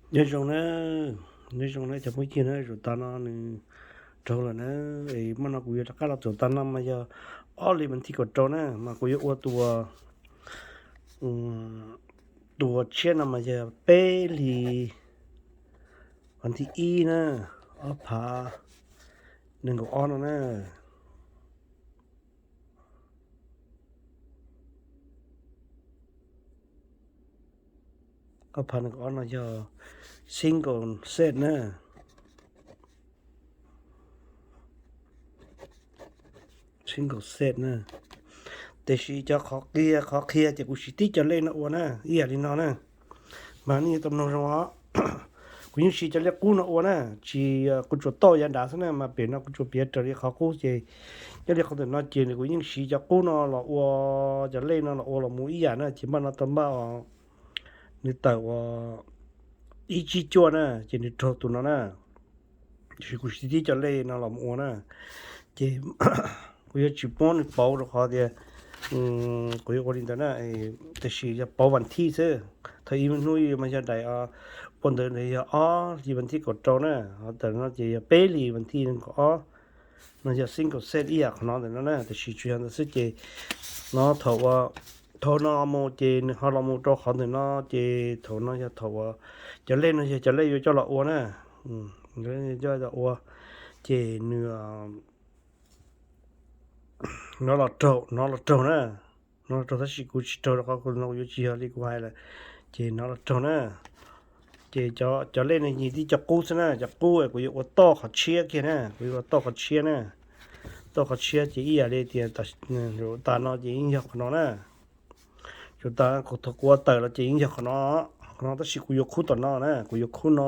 Nyob zoo na, nyob zoo na cov phooj ywg na, zaum tas no nws raug lawm na. Es mas no kuv yuav rov qab los txog tag no mas yog ob hlis vas thib kaum rau na, mas kuv yuav ua tus, tus tshiab no mas yog peb hlis vas thib ib na, ob phav nees nkaum ob no na. Ob phav nees nkaum ob no yog single set na. Single set na. Tiam sis cov qhov qhia, qhov qhia ces kuv siv tib cov lej no ua na, ib yam li no na. Mas nej tau mloog zoo os. Kuv yeej siv cov lej qub no ua na, tsis, kuv tsuas tauj yav nrad xwb na, mas pem no kuv tsuas piav raws li qhov qub ces, nyob li qhov ntawm no ces kuv yeej siv cov qub no los ua, cov lej no los ua los mus ib yam na, ces npaj no tau npaj os, nws tawm ua ib tsib cuaj na, ces nws raug tus no na. Tiam sis kuv siv tib cov lej no los mus ua na, ces kuv yuav tsis muab nws pauv rau qhov tias kuv yuav ua li ntawd na, tiam sis yog pauv vas thib xwb. Thaum ib hnub mas yog daim ua ntawd yog ob hlis vas thib kaum rau na, ho tawm no ces yog peb hlis vas thib nees nkaum ob. No yog single set ib yam qhov no ntawm no na, tiam sis tsuas yog ntawd xwb ces no thaum ua, thaum no mus ces nws ho los mus rau qhov ntawm no, ces thaum no yog thaum ua, cov lej no yog cov lej yuav coj los ua na, coj los ua, ces nws no los raug, no los raug na, no los raug tab sis kuv tsis raug rau qhov no kuv yuav tsis yog li kuv hais lawm, ces no los raug na. Ces cov lej no yog tib cov qub xwb na, cov qub kuv yuav ua toj qhov tshiab kiag na, kuv yuav ua toj qhov tshiab na. Toj qhov tshiab ces ib yam li tias tas no ces yeej yog qhov no na. Tsuas tas kuv thaum kuv ua tawm los ces yeej yog qhov no, qhov no tab sis kuv yuav khub tom no na, kuv yuav khub no,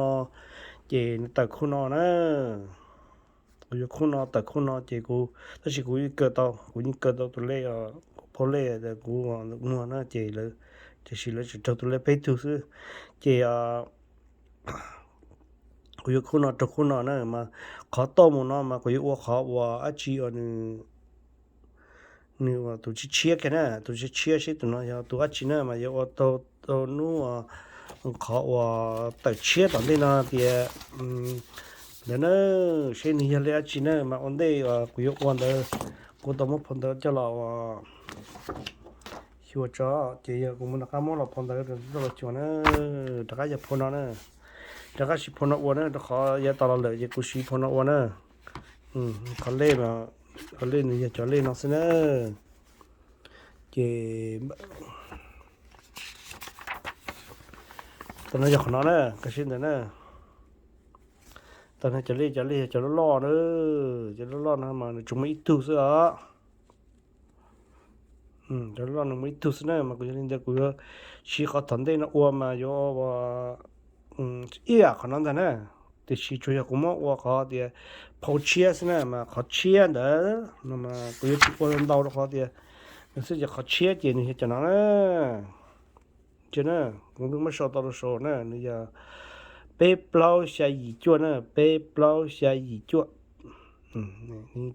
ces nws tawm khub no na. Kuv yuav khub no tawm khub no ces kuv, tab sis kuv yeej kaw tau, kuv yeej kaw tau tus lej, kuv phau lej kuv muag na ces lawv, tiam sis lawv tsuas raug tus lej peb tug xwb. Ces kuv yuav khub no raug khub no na, mas qhov toj mus no mas kuv yuav ua qhov uas dab tsi uas nws, nws ua tus tshiab tshiab kiag na, tus tshiab tshiab seb tus no yog tus dab tsi na, mas yuav ua tau hnub qhov uas tawm tshiab tom ntej no tias ntawd na, seb nws yog lej dab tsi na, mas ua ntej kuv yuav ua ntawd, kuv tau muab phau ntawv coj los ua xyuas tso, ces yog kuv mus rov qab muab los phau ntawv coj los xyuas na, rov qab yog phau no na, rov qab siv phau no ua na, rau qhov yav tas los lawm ces kuv siv phau no ua na. Qhov lej, qhov lej nws yog cov lej no xwb na. Ces tau no yog qhov no na, koj saib ntawd na. Tau no cov lej, cov lej yog cov loj loj na, cov loj loj no mas nws tsuas muaj ib tug xwb os. Cov loj loj no muaj ib tug xwb na, mas kuv yog li ntawd kuv yuav siv qhov tom ntej no ua mas yuav ib yam qhov no ntag na. Tiam sis tsuas yog kuv muab ua qhov tias phau tshiab xwb na, mas qhov tshiab ntawd no mas kuv yuav tsis ua ntau rau qhov tias nws xwb ces qhov tshiab ces nws yog cov no na. Ces na, kuv twb muab sau tau rau saum na, nws yog peb plaub xya yim cuaj na, peb plaub xya yim cuaj.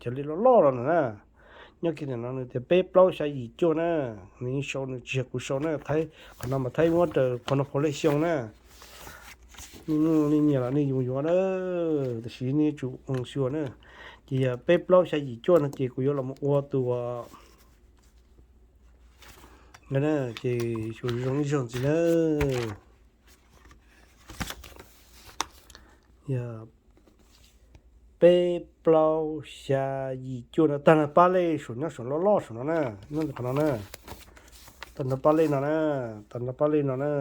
Cov lej loj loj no na, nyob kiag ntawm no nws tias peb plaub xya yim cuaj na, nws yeej sau, nws tsis yog kuv sau na, Thaib, qhov no mas Thaib muab raws phau no phau lej xyoo na. Nej nyiam los nej yuav yuav na, tab sis nej yuav tsum xyuas na. Ces yog peb plaub xya yim cuaj no ces kuv yuav los mus ua tus, ces xyuas zoo ib zaug ntxiv na. Yog peb plaub xya yim cuaj no, tag nrho pab lej saum nyob saum loj loj saum no na, nyob ntawm qhov no na. Tag nrho pab lej no na, tag nrho pab lej no na,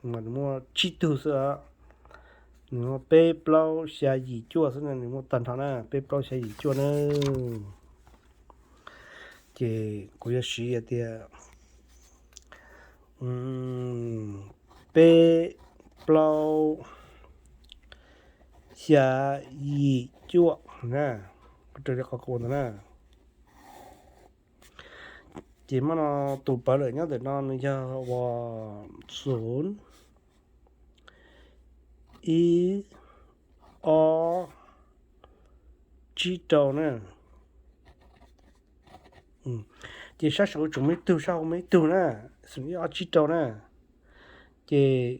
mas nws muaj tsib tug xwb os. Nws muaj peb plaub xya yim cuaj xwb na, nws muaj tag nrho na, peb plaub xya yim cuaj na. Ces kuv yuav siv hais tias peb plaub xya yim cuaj na, raws li qhov kuv ua ntawd na. Ces mas no tus pawv lawm nyob ntawm no nws yog uas xum ib ob tsib rau na. Ces sab saud tseem muaj ib tug, sab hauv muaj ib tug na, xum ib ob tsib rau na. Ces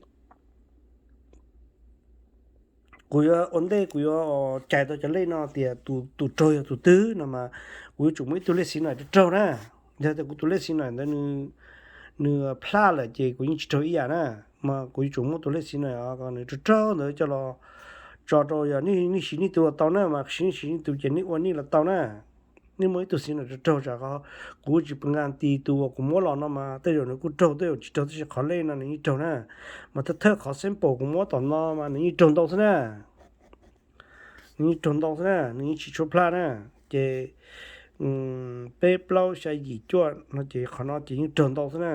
kuv yuav ua ntej kuv yuav cais tau cov lej no tias tus raug yog tus twg no mas kuv yuav tsum muaj ib tug lej xis nais raug raug na. Yog tias kuv tus lej xis nais ntawd nws plhaj lawm ces kuv yeej tsis raug ib yam na. Mas kuv yuav tsum muab tus lej xis nais kom nws raug raug ntawd coj los tso rau yog nej siv nej tus los tau na, mas siv nej siv nej tus ces nej ua nej los tau na. Nej muaj ib tug xis nais raug raug tsam qhov kuv tsis pom nkas tis tus uas kuv muab los no mas tej zaum nws kuj raug tej zaum tsis raug tab sis qhov lej no nws yeej raug na. Mas thawj thawj qhov sample kuv muab tom no mas nws yeej raug ntau xwb na. Nws yeej raug ntau xwb na, nws yeej tsis tshua plhaj na. Ces peb plaub xya yim cuaj no ces qhov no ces yeej raug ntau xwb na.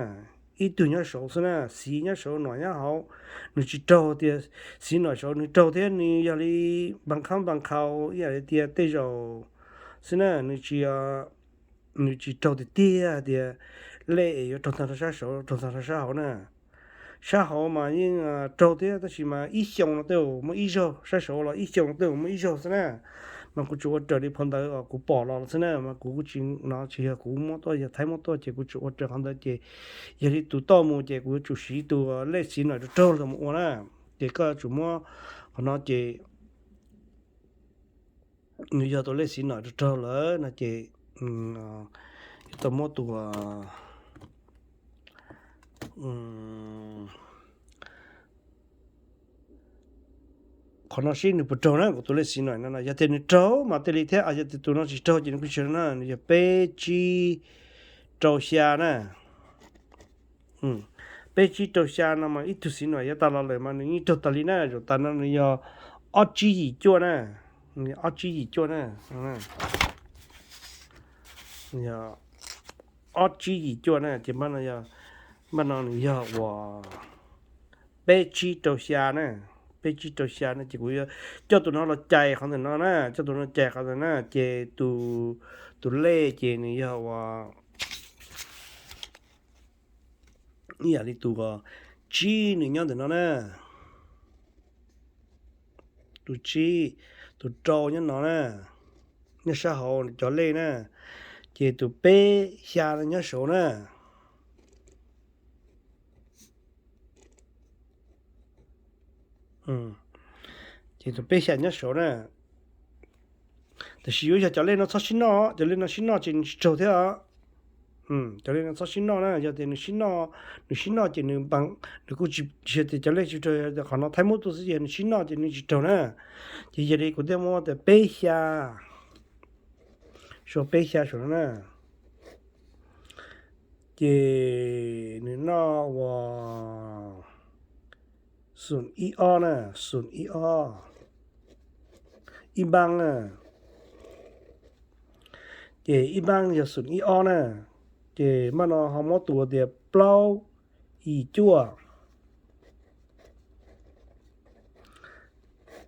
Ib tug nyob saud xwb na, xis nyob saud nom nyob hauv, nws tsis raug tias xis nom saud nws raug thiab nws yog li npas khab npas khau ib yam li tias tej zaum xwb na, nws tsis nws tsis raug tiag tiag tias lej es yuav raug tag nrho sab saud raug tag nrho sab hauv na. Sab hauv mas yeej raug thiab tab sis mas ib xyoo no tej zaum muaj ib zaug, sab saud los ib xyoo no tej zaum muaj ib zaug xwb na. Mas kuv tsuas ua raws li phau ntawv uas kuv pom los xwb na, mas kuv kuj tsis no tsis yog kuv muab tuaj, yog Thaib muab tuaj ces kuv tsuas ua raws qhov ntawd ces yog li tus toj mus ces kuv yuav tsum siv tus lej xis nom raug raug los mus ua na. Ces koj yuav tsum muab qhov no ces nws yog tus lej xis nom raug raug lawm no ces yuav tau muab tus qhov no seb nws puas raug na, kuv tus lej xis nom no no yog tias nws raug mas thiaj li thiab, yog tias tus no tsis raug ces nws kuj tsis raug na. Nws yog peb tsib rau xya na. Peb tsib rau xya no mas ib tug xis nom yav tas los lawm mas nws yeej raug tas li na. Zaum tas no nws yog ob tsib yim cuaj na, nws yog ob tsib yim cuaj na, nws yog ob tsib yim cuaj na ces npaj no yog, npaj no nws yog uas peb tsib rau xya na, peb tsib rau xya na ces kuv yuav coj tus no los cais qhov ntawm no na, coj tus no cais qhov ntawm na ces tus, tus lej ces nws yog uas ib yam li tus tsib nws nyob ntawm no na, tus tsib, tus rau nyob no na, nyob sab hauv cov lej na, ces tus peb xya no nyob saud na. Ces tus peb xya nyob saud na. Tab sis yuav yog cov lej no txhob sib noj, cov lej no sib noj ces nws tsis raug thiab os. Cov lej no txhob sib noj na, yog tias nws sib noj, nws sib noj ces nws, nws kuj tsis, tsis yog tias cov lej tsis raug, qhov no Thaib muab tuaj xwb, yog nws sib noj ces nws tsis raug na. Ces yog li kuv thiaj muab tias peb xya, sau peb xya saum no na. Ces nws noj uas xoom ib ob na, xoom ib ob, ib npaab na. Ces ib npaab yog xoom ib ob na. Ces npaj no ho muab tus tias plaub yim cuaj.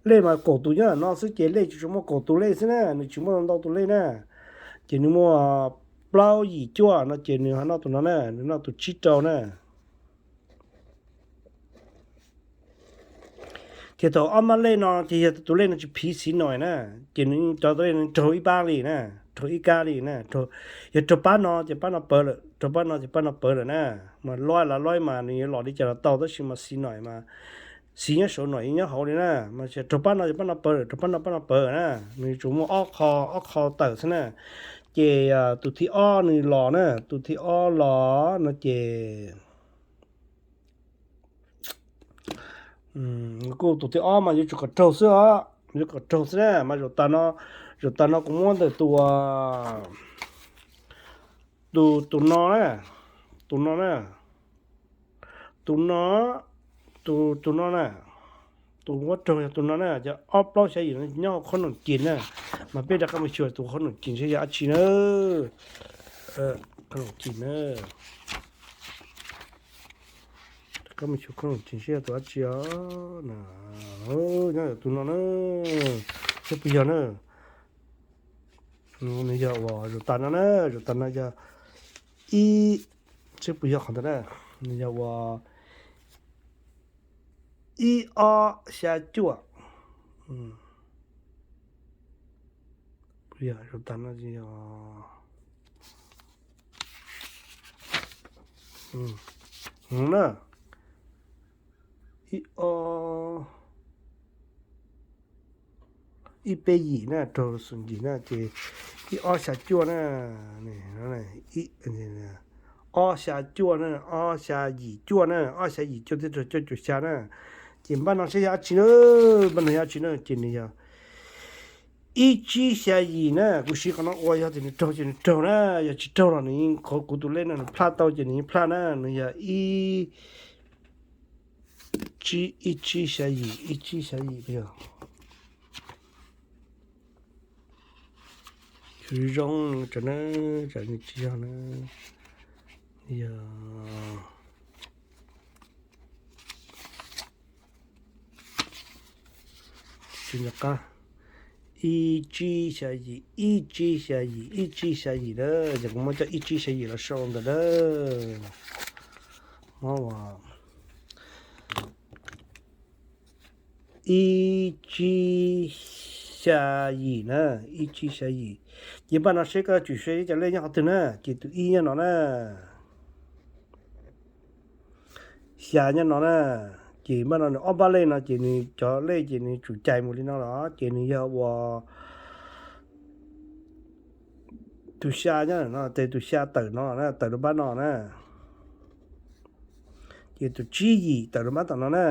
Lej mas kaum tus nyob no xwb ces lej tsuas muaj kaum tus lej xwb na, nws tsis muaj ntau tus lej na. Ces nws muaj plaub yim cuaj no ces nws ho noj tus no na, nws noj tus tsib rau na. Ces thaum ob mab lej no ces yog tus lej no tsis phiv xis nom na, ces nws cov tus lej no raug ib pab li na, raug ib kab li na. Yog raug pab no ces pab no pawv lawm, raug pab no ces pab no pawv lawm na. Mas loib los loib mas nws yuav los li cas los tau tab sis mas xis nom mas xis nyob saum nom yeej nyob hauv li na. Mas raug pab no ces pab no pawv lawm, raug pab no pab no pawv na. Nws tsuas muaj ob qho, ob qho tawm xwb na. Ces tus thib ob nws los na, tus thib ob los no ces kuj tus thib ob mas yuav tsum kom raug xwb os, yuav kom raug xwb na. Mas zaum tas no, zaum tas no kuv muab ntawm tus, tus, tus no na, tus no na, tus no, tus, tus no na, tus muab raug yog tus no na, ces ob plaub xya yim no nyob hauv qhob noom cim na. Mas peb rov qab mus xyuas tus qhob noom cim seb yog dab tsi na. Qhob noom cim na, rov qab mus xyuas qhob noom cim seb yog tus dab tsi os. Nyob tus no na, seb puas yog na. Nws yog uas zaum tas no na, zaum tas no yog ib, seb puas yog qhov ntawd na. Nws yog uas ib ob xya cuaj. Zaum tas no yog, na, ib ob ib peb yim na, raug xoom yim na ces ib ob xya cuaj na, ob xya cuaj na, ob xya yim cuaj na, ob xya yim cuaj thiab raug cuaj caum xya na. Ces npaj no saib yog dab tsi na, npaj no yog dab tsi na, ces nws yog ib tsib xya yim na. Kuv siv qhov no ua, yog tias nws raug ces nws raug na, yog tsis raug los nws yeej, qhov kuv tus lej no nws plaj tau ces nws yeej plaj na, nws yog ib tsib, ib tsib xya yim, ib tsib xya yim yog zoo, tsam na, tsam nws tsis yog na, yog tsis nco qab. Ib tsib xya yim, ib tsib xya yim, ib tsib xya yim na, ces kuv muab cov ib tsib xya yim los sau ntawm na. Ib tsib xya yim na, ib tsib xya yim. Ces npaj no seb koj tsum saib cov lej nyob qhov twg na, ces tus ib nyob no na, xya nyob no na. Ces npaj no nws ob npab lej no ces nws cov lej ces nws tsum cais mus li no los ces nws yog ua tus xya nyob no, ces tus xya tawm no na, tawm rau npab no na. Ces tus tsib yim tawm rau npab tom no na.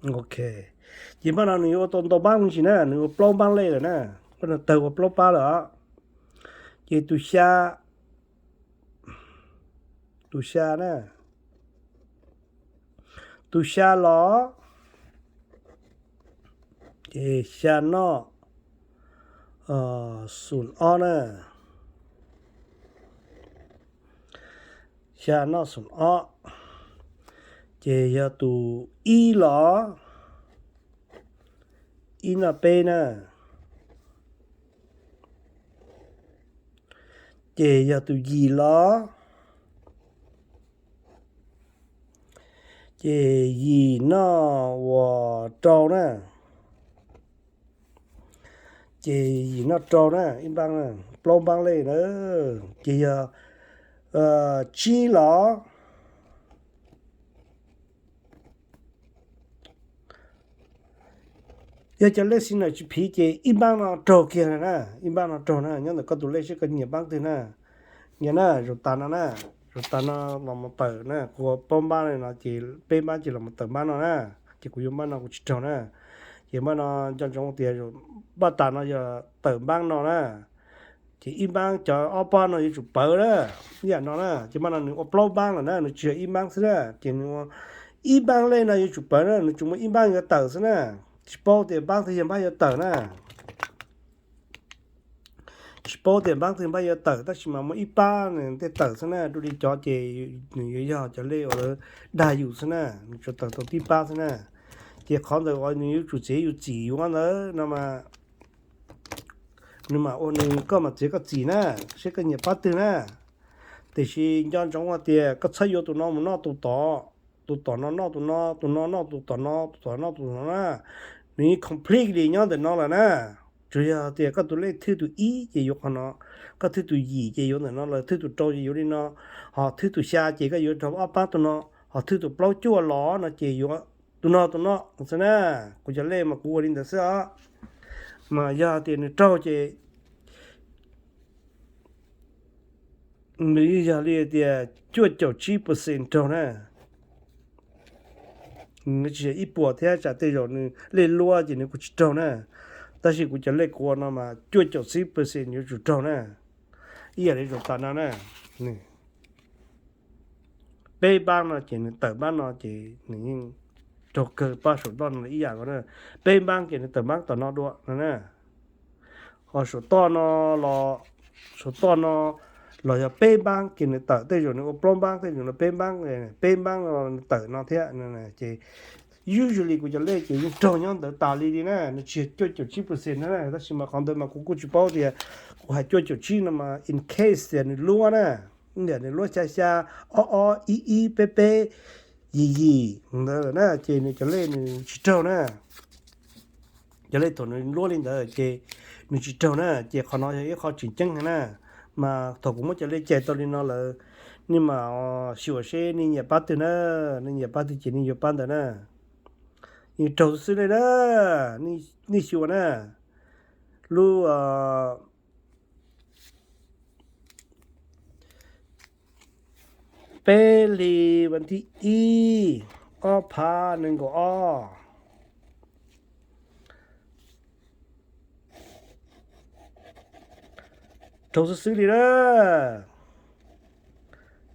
Ok, ces npaj no nws yuav ua tau ntau npab me ntsis na, nws ua plaub npab lej lawm na, npaj no tawg ua plaub pab lawm os. Ces tus xya, tus xya na, tus xya los ces xya noj xoom ob na, xya noj xoom ob, ces yog tus ib los ib noj peb na, ces yog tus yim los ces yim noj ua rau na, ces yim noj rau na, ib npab, plaub npab lej na, ces yog tsib los yog cov lej xi nawm tsis phiv ces ib npab no raug kiag na, ib npab no raug na, nyob ntawm koj tus lej seb koj nyiam npab twg na. Nyiam na, zaum tas no na, zaum tas no los mus tawm na, kuv ua plaub npab no ces peb npab ces los mus tawm npab no na, ces kuv yuav npab no kuv tsis raug na. Ces npaj no nco ntsoov tias npaj tas no yog tawm npab no na, ces ib npab cov ob pab no yuav tsum pawv na, ib yam no na. Ces npaj no nws ua plaub npab lawm na, nws tsis yog ib npab xwb na, ces nws ua ib npab lej no yuav tsum pawv na, nws tsuas muaj ib npab yuav tawm xwb na. Tsis paub tias npab twg yog npab yuav tawm na. Tsis paub tias npab twg npab yuav tawm, tab sis mas muaj ib pab nws tej tawm xwb na, dua li cov ces nws yuav yog cov lej uas lawv dag yus xwb na, nws tsuas tawm tau tib pab xwb na. Ces qhov ntawd uas nws yuav tsum txiav yus txim yuav ntawd no mas, nws mam ua nws, koj mam txiav koj txim na, seb koj nyiam pab twg na. Tiam sis nco ntsoov hais tias koj txhob yuav tus no mus noj tus tod, tus tom no noj tus no, tus no noj tus tom no, tus tom no noj tus tom no na. Nws yeej completely nyob ntawm no lawm na. Tsuas yog tias koj tus lej thwj tus ib ces yuav qhov no, koj thwj tus yim ces yuav ntawm no lawm, thwj tus rau ces yuav li no, ho thwj tus xya ces koj yuav rau ob pab tus no, ho thwj tus plaub cuaj los no ces yuav tus no tus no xwb na. Kuv cov lej mas kuv ua li ntawd xwb os. Mas yog tias nws raug ces nws yog li tias cuaj caum tsib percent raug na. Nws tsis yog ib puas thiab, tsam tej zaum nws lej luab ces nws kuj tsis raug na. Tab sis kuv cov lej kuv ua no mas cuaj caum tsib percent yuav tsum raug na. Ib yam li zaum tas no na, peb npab no ces nws tawm npab no ces nws yeej raug kawg, pab saum toj no ib yam ko na. Peb npab ces nws tawm npab tom no dua no na. Ho saum toj no los, saum toj no los yog peb npab ces nws tawm, tej zaum nws ua plaub npab, tej zaum nws peb npab, peb npab no nws tawm no thiab. Ces usually kuv cov lej ces yeej raug nyob ntawd tas li li na, nws tsis yog cuaj caum tsib percent na, tab sis mas qhov ntawd mas kuv kuj tsis paub tias, kuv hais cuaj caum tsib no mas in case tias nws luab na, nws luab xya xya, ob ob, ib ib, peb peb, yim yim ntawd na, ces nws cov lej nws tsis raug na. Cov lej thaum nws luab li ntawd ces nws tsis raug na, ces qhov no yog ib qho tseem ceeb na. Mas thaum kuv muab cov lej cais tau li no lawm, nej mam xyuas seb nej nyiam pab twg na, nej nyiam pab twg ces nej yuav pab ntawd na. Yeej raug xwb xwb li na, nej xyuas na, lub peb hlis vas thib ib, ob phav nees nkaum ob. Raug xwb xwb li na.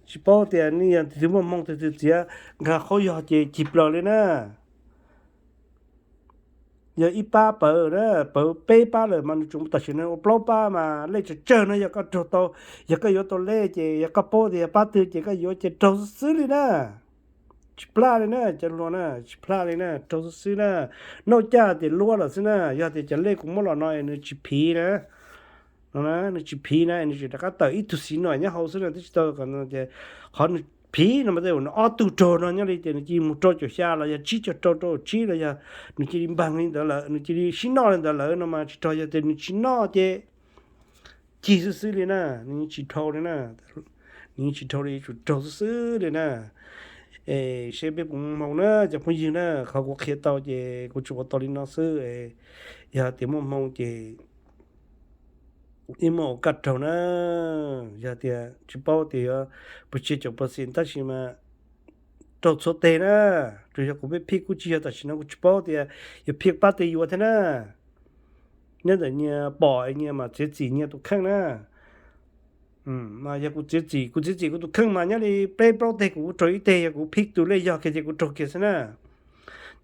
Tsis paub tias nej yog tus twg muaj hmoo tus twg txiav nkag qhaub yog ces cig plaws li na. Yog ib pab pawv na, pawv peb pab lawm mas nws tsuas tam sim no ua plaub pab mas lej tsawg tsawg no yog koj raug tau, yog koj yuav tau lej ces yog koj paub tias yog pab twg ces koj yuav ces raug xwb xwb li na. Tsis plaj li na cov hluas na, tsis plaj li na, raug xwb xwb na. Noj caj tias luab lawm xwb na, yog tias cov lej kuv muab los no es nws tsis phiv na, no na, nws tsis phiv na, nws tsis rov qab tawm ib tug xis no nyob hauv xwb na, twb tsis tau kom no ces qhov nws phiv no mas tej zaum nws ob tug raug no nyob li ces nws cia li mus rau caum xya los yog tsib caug rau rau tsib los yog nws cia li npaag li ntawd lawm, nws cia li sib noj li ntawd lawm no mas tsis raug, yog tias nws tsis noj ces cig xwb xwb li na, nws yeej tsis dhau li na, nws yeej tsis dhau li, tsuas raug xwb xwb li na. Es seb peb puas muaj hmoo na cov phooj ywg na, qhov kuv qhia tau ces kuv tsuas ua tau li no xwb. Yog tias muaj hmoo ces ib muaj ua kaj raug na. Yog tias tsis paub tias yuav pes tsawg caum percent tab sis mas raug txhua teg na. Tsuas yog kuv pheej phij kuj tsis yog, tam sim no kuv tsis paub tias yuav phij pab twg yuav thiab na. Nyob ntawm nyias pom nyias mam txiav txim nyias tus kheej na. Mas yog kuv txiav txim, kuv txiav txim kuv tus kheej mas nyob li peb plaub teg kuv raug ib teg, yog kuv phij tus lej yog kiag ces kuv raug kiag xwb na.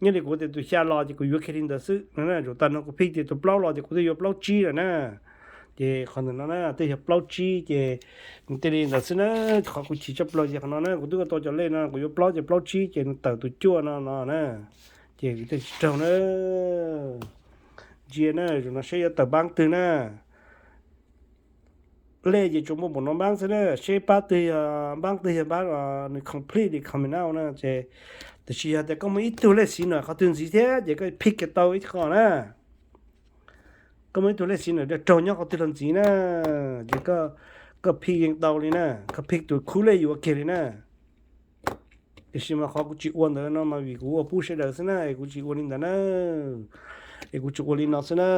Nyob li kuv tias tus xya los ces kuv yuav kiag li ntawd xwb na. Tsuas tas no kuv phij tias tus plaub los ces kuv twb yuav plaub tsib lawm na. Ces qhov ntawm no na twb yog plaub tsib ces nws thiaj li ntawd xwb na. Qhov kuv chim tshaj plaws ces qhov no na, kuv twb ua tau cov lej no kuv yuav plaub ces plaub tsib ces nws tawm tus cuaj no no na. Ces kuv thiaj tsis raug na. Ntsia na, zaum no seb yuav tawm npaab twg na. Lej ces tsuas muaj npaum no npaab xwb na, seb pab twg yog npaab twg yog npaab nws completely coming out na ces, tiam sis yog tias koj muaj ib tug lej xis no qhov twg ntxiv thiab ces koj phij kiag tau ib qho na. Koj muaj ib tug lej xis no raug nyob qhov twg los ntxiv na, ces koj phij yeej tau li na, koj phij tus khub lej yuav kiag li na. Tiam sis mas qhov kuv tsis ua ntawd no mas vim kuv ua pub sawv daws xwb na, es kuv tsis ua li ntawd na, es kuv tsuas ua li no xwb na.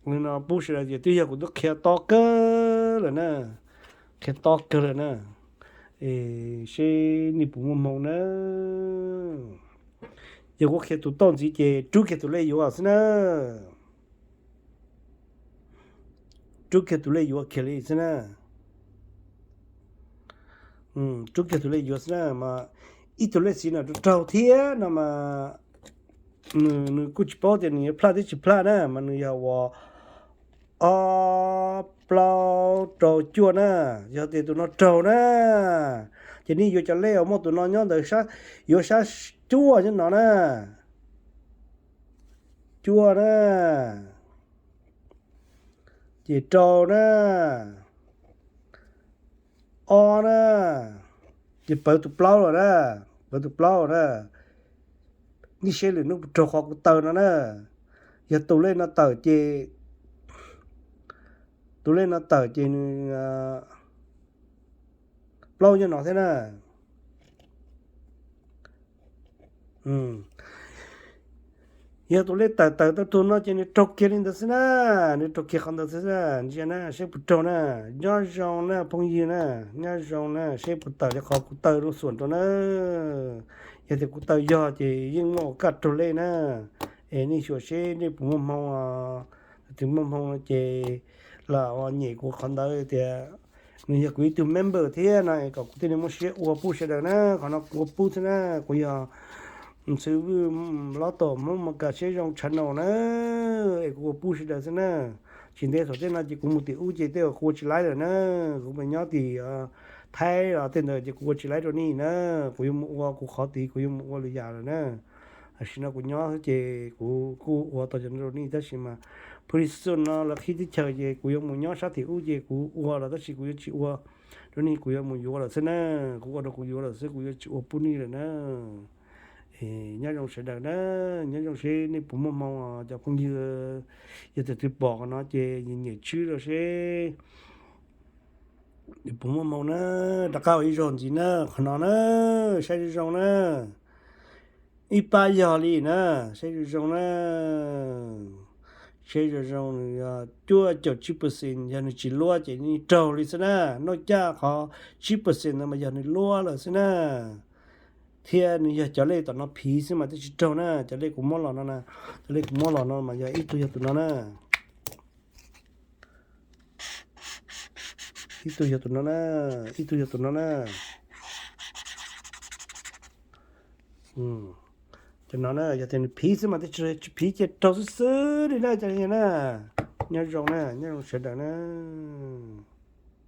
Ua li no pub sawv daws ces twb yog kuv twb qhia tob kawg lawm na, qhia tob kawg lawm na. Es seb nej puas muaj hmoo na. Yog kuv qhia tus toj ntxiv ces rub kiag tus lej yuav xwb na. Rub kiag tus lej yuav kiag li xwb na. Rub kiag tus lej yuav xwb na mas ib tug lej xis no raug raug thiab no mas nws kuj tsis paub tias nws yuav plaj thiab tsis plaj na, mas nws yog uas ob plaub rau cuaj na. Yog tias tus no raug na, ces nej yuav cov lej uas muaj tus no nyob ntawd, yuav sab cuaj nyob no na. Cuaj na, ces rau na, ob na, ces pawv tus plaub los na, pawv tus plaub na. Nej saib lwm hnub puas raug qhov kuv taw no na. Yog tus lej no tawm ces, tus lej no tawm ces nws plaub nyob no thiab na. Yog tus lej tawm tawm tau tus no ces nws raug kiag li ntawd xwb na, nws raug kiag qhov ntawd xwb na. Ntsia na, saib puas raug na. Nyob zoo na phooj ywg na, nyob zoo na, saib puas tawm li qhov kuv taw lub xuam rau na. Yog tias kuv taw yog ces yeej muaj ua kaj raug lej na. Es nej xyuas seb nej puas muaj hmoo, tus twg muaj hmoo ces lam ua nyem kuv qhov ntawd tias nws yog kuv ib tug member thiab no es kom kuv thiaj li muaj siab ua pub sawv daws na. Qhov no kuv ua pub xwb na, kuv yog Xwb Vwj Lob Tom Hmoob Meskas Siab Zoo channel na, es kuv ua pub sawv daws xwb na. Tsis ntev tom ntej no ces kuv mus tim ub ces tej zaum kuv ua tsis laib lawm na. Kuv mus nyob tim Thaib los tej ntawd ces kuv ua tsis laib rau nej na. Kuv yuav mus ua kuv qhov tid, kuv yuav mus ua lwm yam lawm na. Tam sim no kuv nyob ces kuv kuj ua tau cov no rau nej tab sis mas pretty soon no lawv qhib teb chaws ces kuv yuav mus nyob sab tim ub ces kuv ua los tab sis kuv yuav tsis ua rau nej, kuv yuav mus yuav lawm xwb na. Kuv ua rau kuv yuav lawm xwb, kuv yuav tsis ua pub nej lawm na. Nyob zoo sawv daws na, nyob zoo seb nej puas muaj hmoo cov phooj ywg. Yog tus twg pom qhov no ces nyiam nyiam tshwb rau seb Puas muaj hmoo na? Rov qab ua ib zaug ntxiv na, qhov no na, saib zoo zoo na. Ib pab yog li na, saib zoo zoo na. Saib zoo zoo, nws yog cuaj caum tsib percent, yog nws tsis luab ces nws raug li xwb na. Noj caj qhov tsib percent no mas yog nws luab lawm xwb na. Thiab nws yog cov lej tom no phiv xwb mas twb tsis raug na. Cov lej kuv muab los no na, cov lej kuv muab los no mas yog ib tug yog tus no na. Ib tug yog tus no na, ib tug yog tus no na. Cov no na, yog tias nws phiv xwb mas twb tsis raug, tsis phiv ces raug xwb xwb li na cov na. Nyob zoo na, nyob zoo sawv daws na.